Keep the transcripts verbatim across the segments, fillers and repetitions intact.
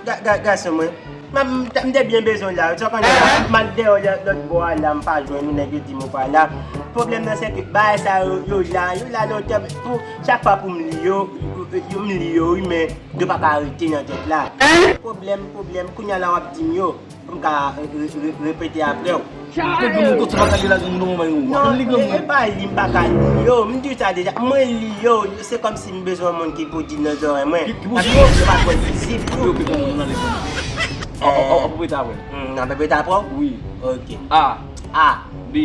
Ga- ga- Gason mwen, m m te byen bezwen w la. Sa w konnen, m al dèyè w lòt bò a la, m pa jwenn ou, nèg yo di m ou pa la. Pwoblèm nan se ke bagay sa yo, yo la, yo la lontan. Pou, chak fwa pou m li yo, yo, m li yo, wi, men yo pa ka rete nan tèt la. Pwoblèm, pwoblèm, kounye a la w ap di m yo, pou m ka re- re- re- repete apre w. Granmoun konsa pa ka li la, granmoun, non, mwen, ou. Non, li granmoun. E pa li, m pa ka li yo. M di w sa deja. Mwen li yo, se kòmsi m bezwen yon moun ki pou di nan zòrèy mwen. Ki- ki pou di? Paske yo pa twò vizib tou. Ok, ok, granmoun, nou ale, granmoun. An, an, an, an, pou pete apre. Hmm, n ap repete apre? Wi. Ok. A. A. B.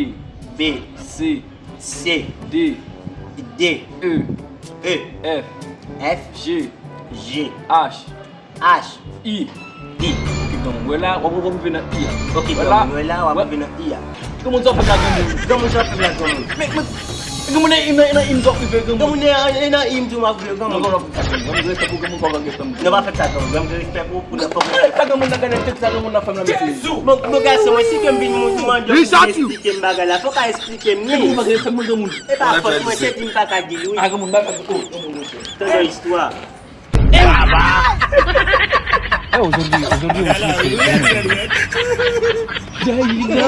B. C. C. D. D. E. E. F. F. G. G. H. H. I. I. Ok, granmoun, wè la, w ap, w ap rive nan I a. Ok, wè la, granmoun, wè la, w ap rive nan I a. Granmoun, sa w fè m la, granmoun? Granmoun, sa w fè m la, granmoun? Men, men, granmoun, e nan, e nan I m sa w rive, granmoun? Granmoun, e, e nan I m tou m ap rive, granmoun. Non, granmoun, respè pou granmoun, pa respè pou granmoun. Non, pa fè sa, granmoun. Granmoun, gen respè pou ou, pou nan fòk. Sa granmoun nan gade tèt sa granmoun nan fè m la, mesye. Bon, bon, gason, mwen, si ke m vin moun, mwen, mwen, esplike m bagay la, fò ka esplike m, wi. Granmoun, pa respè pou granmoun. E pa fòt mwen, se di m pa ka di l, wi. Ah, granmoun, pa ka di, oh, granmoun, respè. Tande istwa. Eh, aujourd'hui, aujourd'hui, on se fait. Dayila.